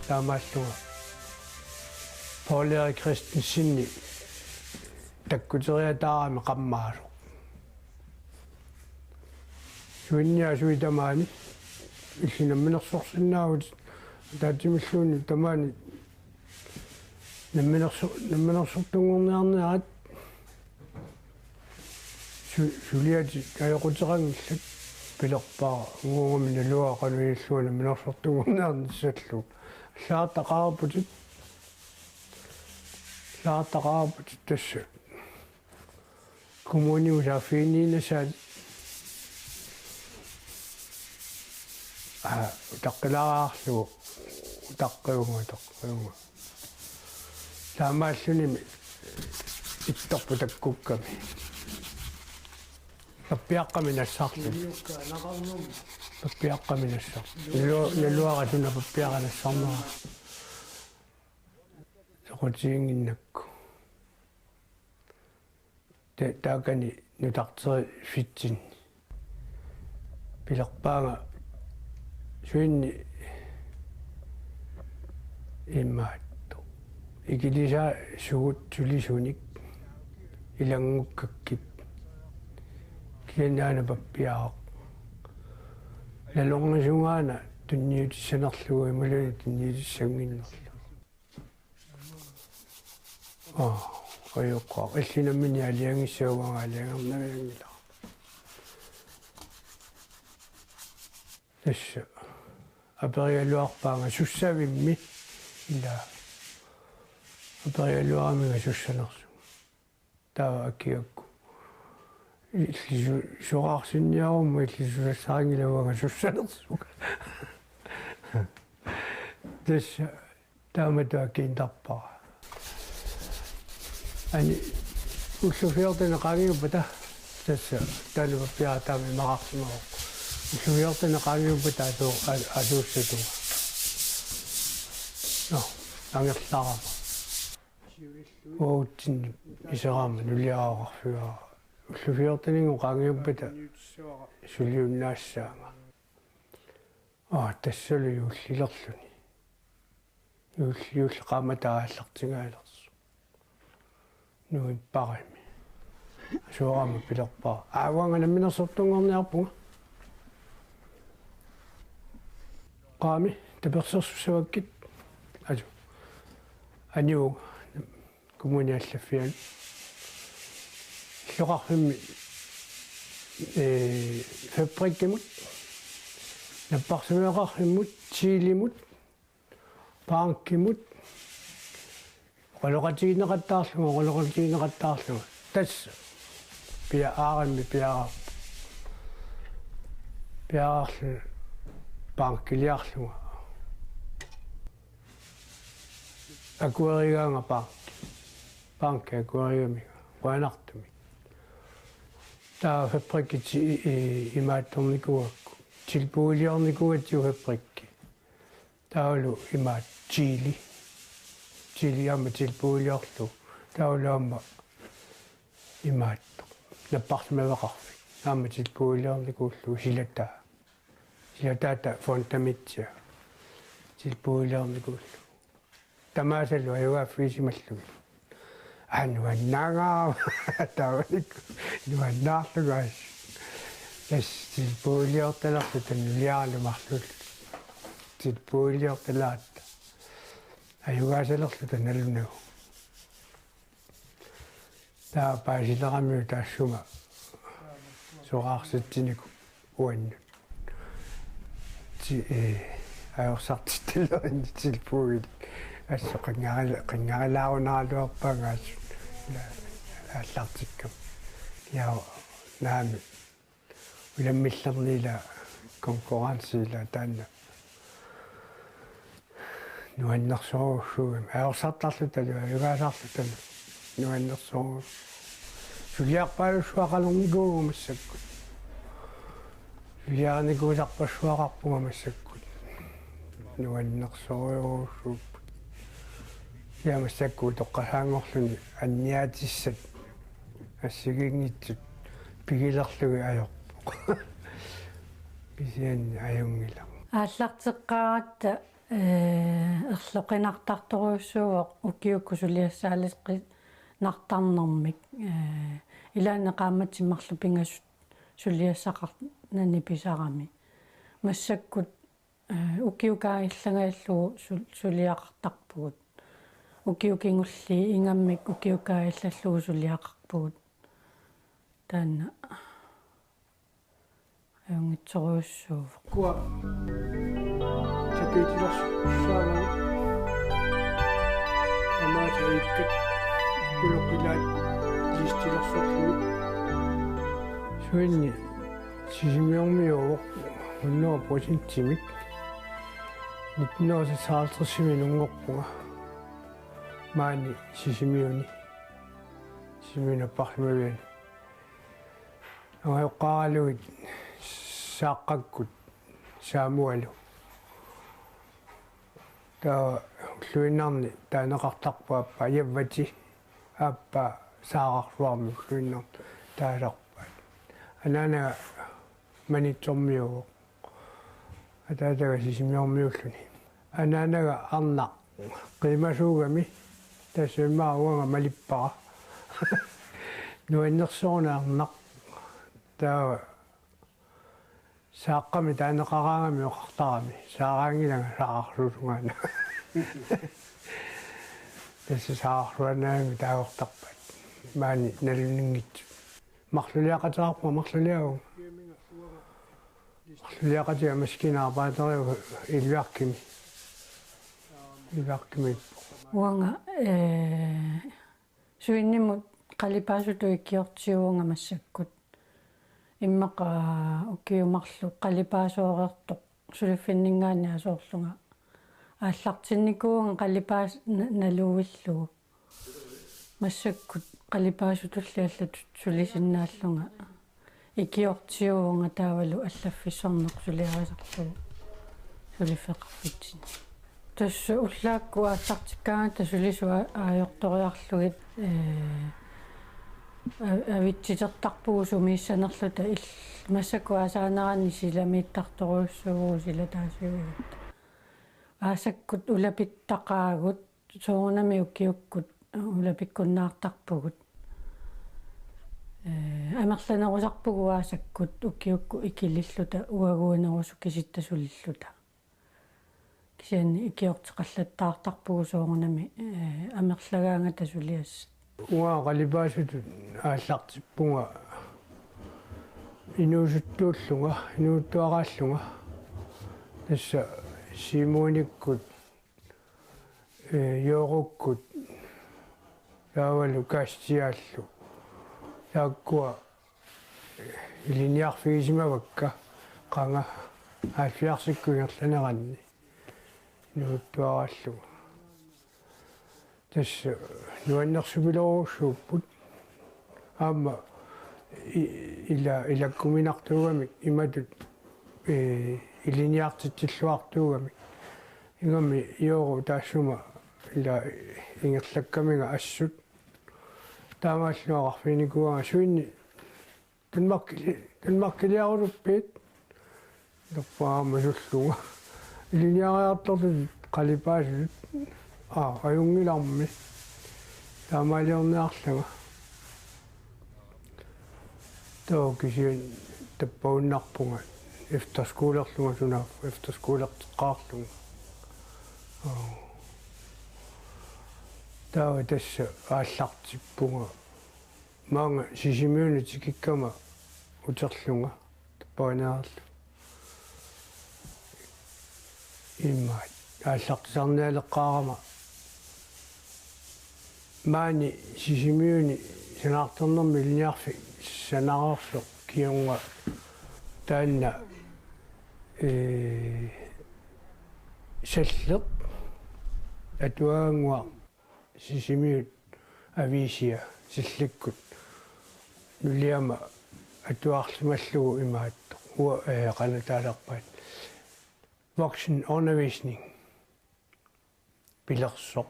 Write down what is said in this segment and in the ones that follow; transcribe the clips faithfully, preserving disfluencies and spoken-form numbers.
Taamaallunga Poul Erik Christensenip takkuteriataarami qammaasoq. Suinniaasui tamaani illit namminersorsinnaavutit, ataatsimilluunniit tamaani namminerso-, namminersortunngorniarniarit su-, suliatit ajoquteqanngillat, pilerpara: Unnguugami naluara qanoq ilillunga namminersortunngorniarnissallugu. Allagartaqareerputit. Allagartaqareerputit tassa. Kommunimut saaffiginniinnassaatit. Aa, utaqqilaariarlugu. Utaqqivunga, utaqqivunga. Taamaallunimi ittorput takkukkami. Pappiaqqami nassarluni. Pappiaqqami nassarluni. Nalu-, naluara suna pappiara nassarnera. Soqutiginnginnakku. Ta-, taakani nutarteriffitsinnit. Pilerpaanga suinni imaattoq. Ikilisaasugut sulisunik ilanngukkakkit. Kisianni aana pappiaraq. Nalornisungaana tunniutissanerlugu imaluunniit tunniutissannginnerlugu. Aa, ajoqaaq. Illit nammineq aalajangissavat, uanga aalajangernavianngilara. Tassa aperigaluarpaanga sussavimmi, ila. Aperigaluaraminga sussanersunga. Taava akigakku: Illit su-, soraarsinniaruma, illit susassarinngilara, uanga sussanersunga. Tassa taamatut akiintarpara. Aana ullut fjorten qaangiuppata, tassa taanna pappiaraq taama imaqarsimavoq. Ullut fjorten qaangiuppata atu-, a-, atuussatunga. Nå, angerlarama. Uagutsinnut iserama nuliaraqarfigaara. Ullut fjorten qaangiuppata suliunnaassaanga. Aa, tassalu juullilerluni. Juulli, juulli qaammataa aallartingaalersoq. Novembarimi. Soorama pilerpara: Aa, uanga namminersortunngorniarpunga. Qaami, tapersersussavakkit. Asu. Aniu. Kommuni allaffiani. Illoqarfimmi, ee, fabrikkimut, napparsimmaveqarfimmut, Telimut, bankimut, oqaloqatigineqattaarlunga, oqaloqatigineqattaarlunga. Tassa pia-, aarimmi piareerpoq. Piareerlunga bankiliarlunga. Akuerigaanga banki. Banki akuerigamiga. Qujanartumik. Taava fabrikkit i-, i-, imaattornikuugakku. Tilbuuliornikuugatsigu fabrikki. Taavalu imaattoq Teli. Teli aamma tilbuuliorlugu. Taavalu aamma imaattoq napparsimmaveqarfik. Aamma tilbuuliornikuullugu silataa. Silataata fundamentia. Tilbuuliornikuullugu. Tamaasalu ajugaaffigisimallugit. Aa, nuannaangaarama. Taavanikku nuannaarlunga assut. Tassa tilbuuliortalerluta nuliaralu marluulluta. Tilbuuliortalaaratta. Ajugaasalerluta nalunagu. Taava paasileramiuk taassuma soraarsitsinikut uannut. Ti-, ee, ajorsartittalerinnit tilbuuilik. Assut qinngari-, qinngarilaarunaaraluarpaanga assut. Ila aallartikkama. Ja, naamik. Ulammillerni ila konkurrenci ila taanna. Nuannersorujussuugami. Ajorsartarlutalu, ajugaasarlutalu. Nuannersorujussuuvoq. Suliarpaalussuaqalernikuuvugut massakkut. Suliarinikuusarpassuaqarpunga massakkut. Nuannersorujussuupput. Ja massakkut utoqqasaanngorluni anniaatissat assigiinngitsut pigilerlugit ajorpoq. Kisianni ajunngilaq. Aallarteqqaaratta Ee, erloqinartartorujussuuvoq ukiukkut suliassaaleqinartarnermik. Ee, ilaanni qaammatit marluk pingasut suliassaqarnani pisarami. Massakkut, ee, ukiukaajallangajalluu sul-, suliaqartarpugut. Ukiut kingulliit ingammik ukiukaajallallugu suliaqarpugut. Taanna ajunngitsorujussuuvoq. Kua tapiitilersussaavugut. Tamaasa ikkat uloqqilaat listilersorlugu. Suinni Sisimiormiuuvoq hundrede procentimik. Nitten hundrede seksoghalvtredsimi nunngorpunga maani Sisimiuni. Sisimiuni napparsimaviani. Angajoqqaaralugit Saaqqakkut Saamualu. Taava ulluinnarni taaneqartarpoq aappaa Javvati, aappaa Saararsuarmi ulluinnarni taasarpaat. Anaanaga Maniitsormiuuvoq. Ataataga Sisimiormiuulluni. Anaanaga arnaq qiimasuugami, tassa immaqa uanga malippara. Nuannersoruna arnaq. Taava Saaqqami taaneqaraangami oqartarami. Saaraanngilanga Saararsuusungaana. Tassa Saararsuannaanngilaq taagortarpaat. Maani nalunanngitsut. Marluliaqateqarpunga, marluliaavunga. Marluliaqatiga maskiinaarbejderiuvoq Ilviarkimi. Ilviarkimi. Uanga, ee, suinnimut qalipaasutut ikiortiuvunga massakkut. Immaqa ukiut marluk qalipaasoreertoq suliffinninngaanniit asoorlunga. Aallartinnikuuvunga qalipaasut na-, naluvillugu. Massakkut qalipaasutulli allatut sulisinnaallunga. Ikiortiuvunga taavalu allaffissorneq suliarisarlugu suliffeqarfitsinni. Tassa ullaakkut aallartikkaangata sulisut aa-, aajortoriarlugit, ee, a-, avitsitertarpugut sumiissanerluta il-, massakkut aasaanerani silamiittartorujussuuvugut silataasuugatta. Aasakkut ulapittaqaagut, soorunami ukiukkut ulapikkunnaartarpugut. Ee, amerlanerusarpugut aasakkut ukiukkut ikililluta uaguinerusut kisitta sulilluta. Kisianni ikiorteqallattaartarpugut soorunami, ee, amerlagaangata suliassat. Uanga qalipaasutut aallartippunga inuusuttuullunga, inuuttuaraallunga. Tassa Siumuunikkut, ee, Joorukkut, taavalu Kaastiaallu. Taakkua, ee, ilinniarfigisimavakka qanga halvfjerdsikkut ingerlaneranni. Inuuttuaraallugu. Tassa nuannersupiloorujussuupput. Aamma i-, ila-, ilakkuminartuugamik imatut, ee, ilinniartitsilluartuugamik. Ingammik Jooru taassuma ila ingerlakkamiga assut. Taamaalluarfiginikuuanga suinni Danmarkili-, Danmarkiliarusuppiit. Ilerpaama sullunga. Ilinniariartortut qalipaasut. Aa, ajunngilarmi. Taamaaliorniarlanga. Taava kisianni tappavunnarpunga. Efterskolerlunga sunaaffa. Efterskolerteqqaarlunga. Aa. Taava tassa aallartippunga. Maanga Sisimiunut tikikkama uterlunga tappavaniarlu. Immaqa aallartisarnialeqqaarama maani Sisimiuni sanaartornermi ilinniarfik sanaarersoq kingorna taanna, ee, Salleq atuagannguaq Sisimiut aviisia Sallikkut nuliama atuarsimallugu imaattoq. Ua-, ee, qanoq taasarpaat. Voksenundervisning pilersoq.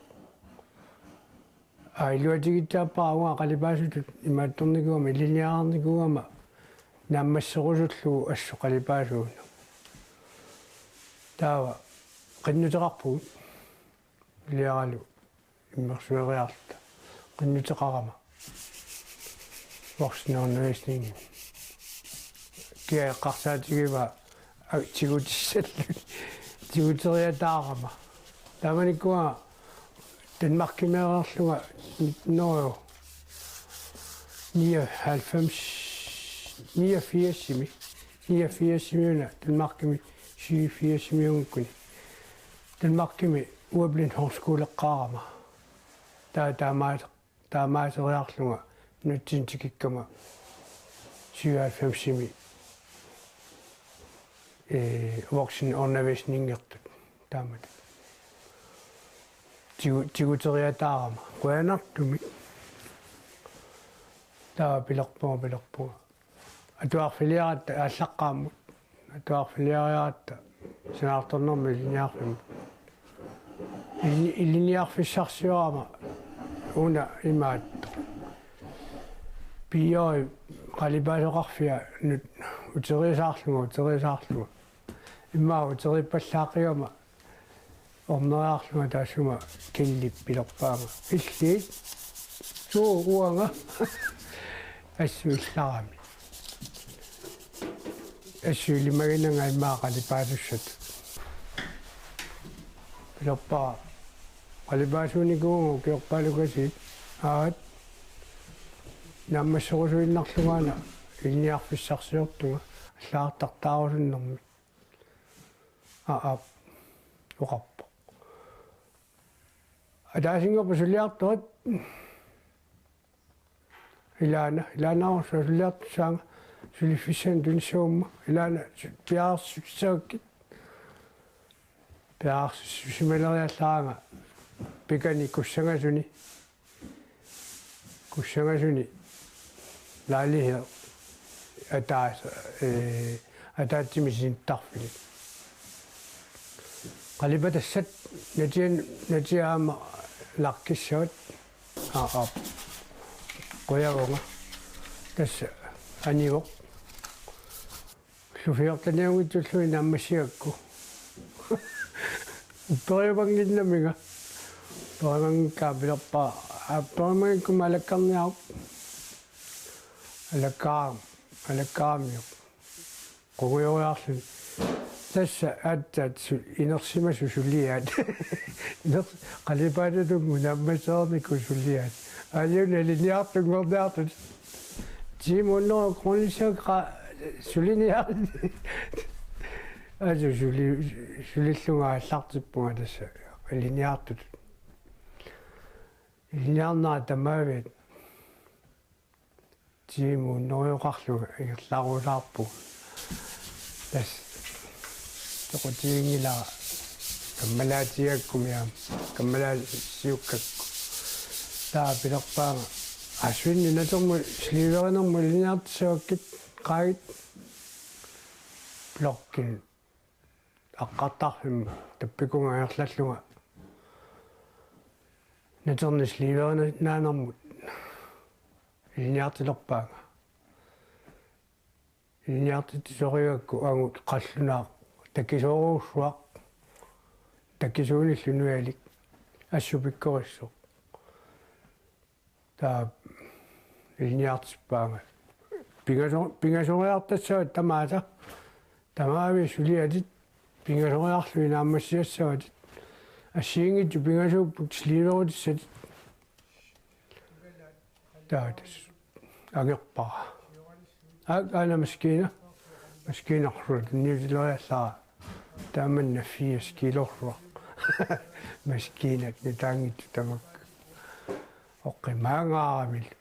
Aa, iluatigissaappara uanga qalipaasutut imaattornikuugama, ilinniarnikuugama naammasserusullugu assut qalipaasuunut. Taava qinnuteqarpugut. Iliaralu immersueriarluta qinnuteqarama voksenundervisningi. Kia eqqarsaatigivaa a-, tigutissallugu, tiguteriataarama. Taamanikkut Danmarkimiilerlunga nitten hundrede nioghalvfems, niogfirsimi, niogfirsimi una Danmarkimi syvogfirsimiunngikkuni. Danmarkimi uablin højskoleqqaarama. Taa-, taamaas-, taamaaseriarlunga nunatsinni tikikkama syvoghalvfemsimi, ee, voksenundervisningertut taamatut. Tigu-, tiguteriataarama. Qujanartumik. Taava pilerpunga, pilerpunga. Atuarfiliaratta aallaqqaammut. Atuarfiliariaratta sanaartornermik ilinniarfimmut. Ili-, ilinniarfissarsiorama una imaattoq. Piiori qalipaasoqarfia nut-, uteriisaarlunga, uteriisaarlunga. Immaqa uteriippallaaqigama orneriarlunga taassuma killip pilerpaama: Illit? Suu, uanga. Assut illarami. Assut ilimaginanga immaqa qalipaasussatut. Pilerpara: Qalipaasuunikuuvunga ukiorpaalukasiit. Aat. Naammasserusuinnarlungaana ilinniarfissarsiortunga allagartartaarusunnermik. Aa, aap, oqarpoq. Ataasinngorpat suliartorit. Ilaana, ilaannaarsuaq suliartussaanga, suliffissannik tunissagumma. Ilaana su-, piareersissavakkit. Piareersissusimaleriallaraanga pikani kussangasuni. Kussangasuni lejlighed ataas-, ee, ataatsimik sinittarfilik. Qalipatassat natian-, natiamma lakkissavat. Aa, aap. Qujavunga. Tassa anivoq. Ullut fjorteniunngitsulluunniit naammassigakku. Upperiumannginnaminga. Upperiumanngikkaangat pilerpara: Aa, upperiumanngikkuma alakkarniaruk. Alakkaram-, alakkaramiuk. Qungujoriarluni. Tassa aatsaat su-, inersimasut suliaat. Iner-, qalipaatatunnguit naammassereernikuut suliaat. Aajuna ilinniartunngorniartut. Tiimut hundrede kronissaakka suliniar-. Asu suli-, sulillunga aallartippunga tassa ilinniartutut. Ilinniarnera tamaaviat. Tiimut hundredeqarlunga ingerlarusaarpunga. Tassa soqutiginngilara kammalaatigigakkumi aamma, kammalaassiukkakku. Taava pilerpaanga: Aa, svinni natermut sliiverinermut ilinniartissavakkit, qaagit. Blokkinik aqqartarfimmut tappikunga ingerlallunga naterni sliiverinaanermut ilinniartilerpaanga. Ilinniartitsisorigakku angut qallunaaq takisoorujussuaq, takisuunillu nuialik, assut pikkorissoq. Taava ilinniartippaanga. Pingaso-, pingasoriartassavat tamaasa. Tamaaviat suliatit pingasoriarlugit naammassiassavatit. Assigiinngitsut pingasuupput sliiverutissatit. Taava tassa angerpara. Aak, aana maskiina. Maskiinarsuaq tunniutileriallara. Taamanna firs kiilorsuaq. Maskiinat nutaanngitsut tamakku. Oqimaagaramilu.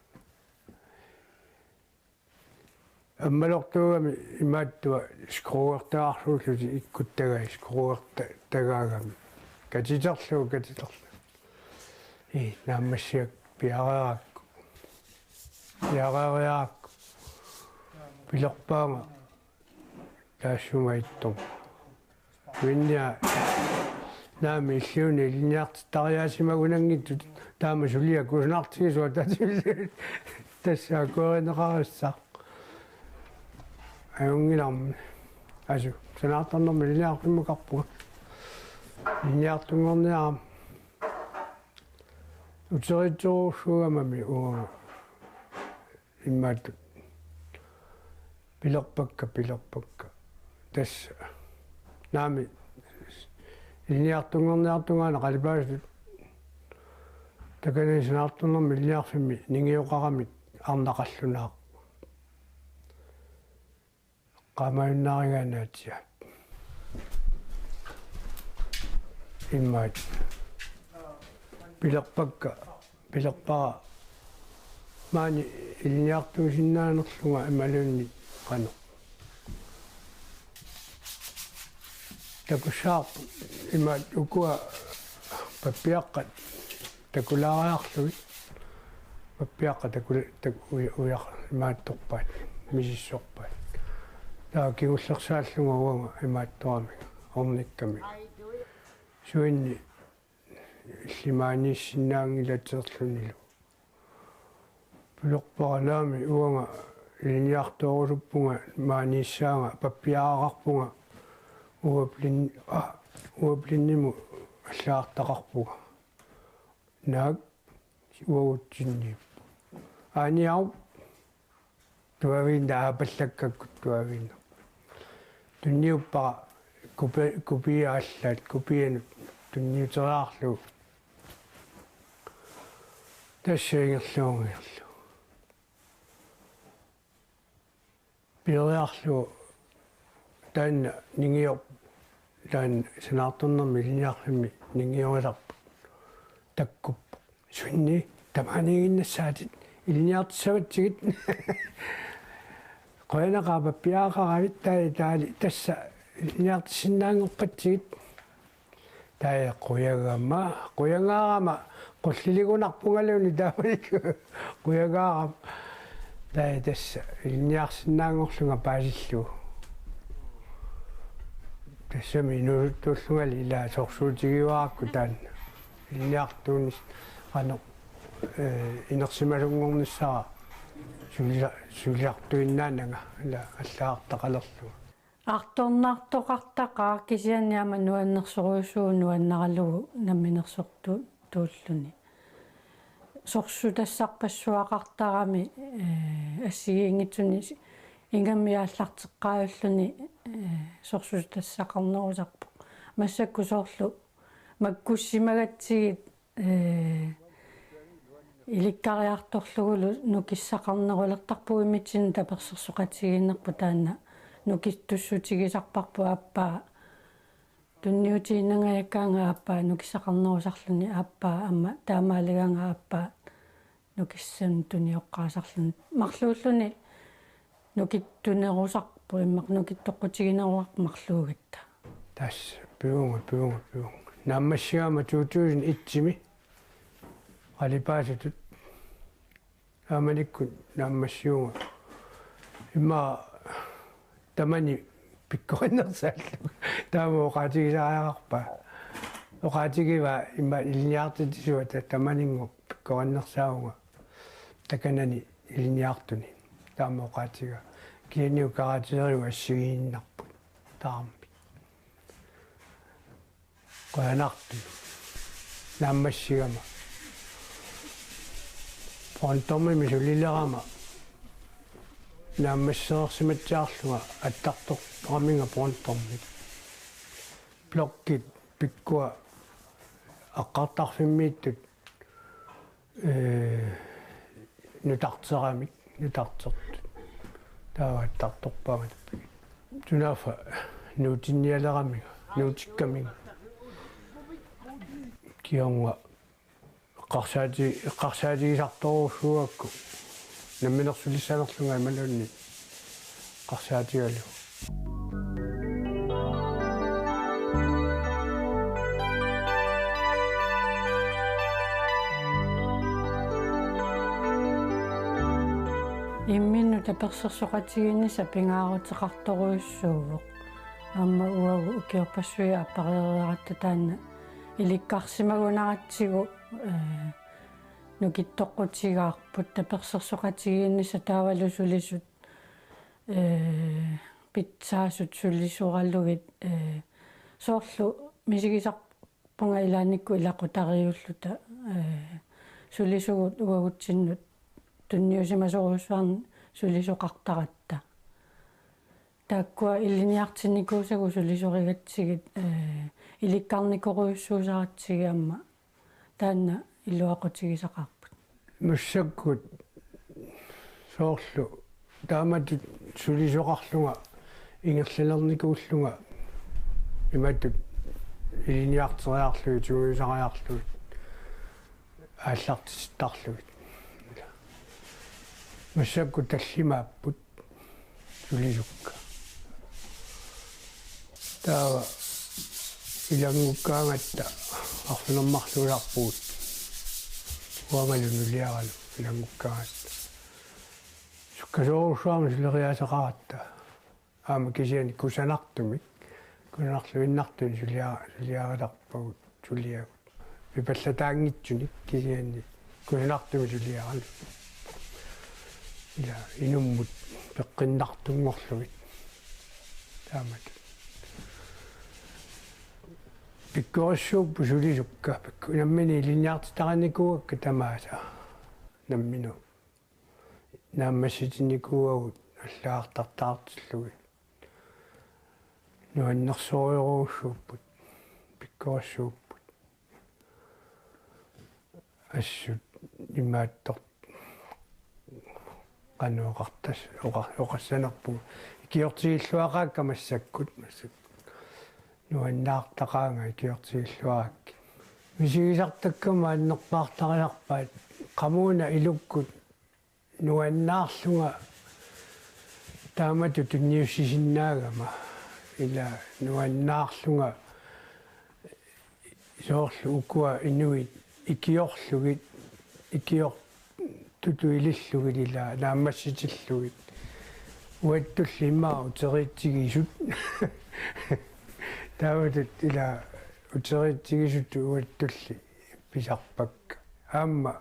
Ammalortuugami imaattua skruertagarsuullutik ikkuttagai, skruertagaagami. Katiterlugu, katiterlugu. Ii, naammassigakku piareerakku. Piareeriarakku. Pilerpaanga taassuma ittoq. Vinnia naami illuini ilinniartittariaasimagunanngitsut taama suliaq kusanartigisoq tassa akuerineqarissaq. Ajunngilarmi. Asu, sanaartornermik ilinniarfimmukarpunga. Ilinniartunngorniarama uteriitsorujussuugamami uanga imaattoq pilerpakka, pilerpakka. Tassa naamik ilinniartunngorniartungaana qalipaasutut takanani sanaartornermik ilinniarfimmi ningioqaramik arnaq qallunaaq. Qaamajunnarigaannaatiga. Imaat. Pilerpakka, pilerpara. Maani ilinniartuusinnaanerlunga imaluunniit qanoq. Takussaaq imaat ukua pappiaqqat takulaariarlugit. Pappiaqqat takula-, tak-, uja-, uja-, imaattorpaat, misissorpaat. Taava kingullersaallunga uanga imaattoramik, ornikkamik. Suinni illit maaniissinnaanngilateerlunilu. Pilerpara naamik uanga ilinniartoorusuppunga maaniissaanga pappiaraqarpunga uaplin-, a, uaplinimu allagartaqarpunga. Naak uagutsinniippoq. Aaniarup tuaviinnaq aapallakkakkut tuaviinnaq. Tunniuppara kupi-, kupiaat allaat kupianut tunniuteriarlugu. Tassa ingerluunniarlugu. Piiriarlugu taanna ningior-, taanna sanaartornermik ilinniarfimmi ningiorisarput takkuppoq. Suinni tamaaniiginnassaatit ilinniartissavatsigit. Qujanaqaaq pappiaraqaravit taali taali tassa ilinniartissinnaanngorpatsigit. Taava qujagama, qujangaarama, qulliligunarpungaluunniit taamanikkut qujangaarama. Taava tassa ilinniarsinnaanngorlunga paasillugu. Tassami inuusuttuullungali ilaa sorsuutigiuarakku taanna. Ilinniartuunis qanoq, eh, inersimasunngornissara sulisa-, sulisartuinnaananga ilaa allagartaqalerlunga. Artornartoqartaqaaq kisianni aamma nuannersorujussuuvoq nuannaralugu namminersortu-, tuulluni. Sorsutassarpassuaqartarami, eh, assigiinngitsuni ingammik aallarteqqaajulluni, eh, sorsutassaqarnerusarpoq. Massakkut soorlu makkussimagatsigit ee, ilikkariartorlugulu nukissaqarnerulertarpugut, immitsinnut tapersersoqatigiinnerput taanna nukittussutigisarparput aappaa. Tunniutiinnangajakkaanga aappaa nukissaqarnerusarluni aappaa aamma taamaalagaanga aappaa nukissanut tunioqqaasarluni. Marluulluni nukittunerusarpoq immaqa nukittoqqutigineruarpoq marluugatta. Tassa, piunga, piunga, piunga. Naammassigama to tusind et-imi qalipaasutut. Taamanikkut naammassigunga. Immaqa tamani pikkorinnersaallunga. Taama oqaatigisariaqarpaa. Oqaatigivaa immaqa ilinniartitsisuata tamaninngooq pikkorinnersaavunga. Takanani ilinniartuni. Taama oqaatigaa. Kisianni karakterit assigiinnarput. Taammi. Qujanartumik. Naammassigama. Pontomimi sulilerama. Naammassereersimatsiarlunga attartortaraminga pontomik. Blokkit pikkua aqqartarfimmiittut ee, nutarteramik, nutartertut. Taava attartorpaamik. Sunaaffa nuutinnialeraminga, nuutikkaminga. Kingorna eqqarsaati-, eqqarsaatigisartorujussuugakku. Namminersulissanerlunga imaluunniit eqqarsaatigalugu. Imminnut tapersersoqatigiinnissaq pingaaruteqartorujussuuvoq. Aamma uagut ukiorpassuit aappariireeratta taanna ilikkarsimagunaratsigu, ee, nukittoqqutigaarput tapersersoqatigiinnissaq taavalu sulisut, ee, pitsaasut sulisoralugit, ee, soorlu misigisar-, Punga ilaannikkut ilaqutariiulluta, ee, sulisugut uagutsinnut tunniusimasorujussuarnik sulisoqartaratta. Taakkua ilinniartinnikuusagut sulisorigatsigit, ee, ilikkarnikorujussuusaratsigit aamma taanna iluaqutigisaqaarput. Massakkut soorlu taamatut sulisoqarlunga ingerlalernikuullunga imatut ilinniarteriarlugit, sungiusariarlugit, aallartittarlugit. Massakkut tallimaapput sulisukka. Taava ilanngukkaangatta arfineq-marluusarpugut. Uangalu nuliaralu ilanngukkaangatta. Sukkasoorujussuarmik suleriaaseqaratta. Aamma kisianni kusanartumik. Kusanarluinnartumik sulia-, suliaritarpagut suliagut. Pipallataanngitsunik kisianni kusanartumik suliaralu. Ila inummut peqqinnartunngorlugit. Taamatut. Pikkorissuupput sulisukka, pikku-, nammineq ilinniartitarinikuuakka tamaasa. Nammineq. Naammassitinnikuuagut allagartartaartillugit. Nuannersorujorujussuupput. Pikkorissuupput. Assut imaattoq qanoq oqartas-, oqa-, oqassanerpugut. Ikiortigilluaqaakka massakkut, massakkut. Nuannaartaqaanga ikiortigilluarakkit. Misigisartakkama annerpaartarisarpaat qamuuna ilukkut nuannaarlunga taamatut tunniussisinnaagama, ila nuannaarlunga soorlu ukua inuit ikiorlugit, ikiortutut ilillugit ila naammassitillugit. Uattulli immaqa uteriitsigisut. Taamatut ila uteriitsigisutut uattulli pisarpakka. Aamma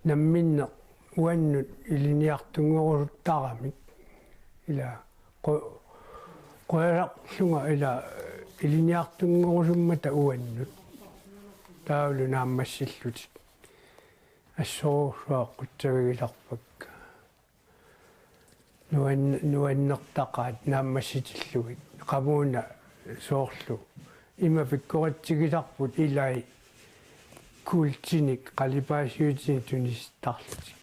namminneq uannut ilinniartunngorusuttaramik. Ila qu-, qujasarlunga ila ilinniartunngorusummata uannut. Taavalu naammassillutik. Assorujussuaq qutsavigisarpakka. Nuan-, nuannertaqaat naammassitillugit. Qamuuna soorlu. Ima pikkoritsigisarput ilai kuultinik, qalipaasiutinik tunisittarlutik.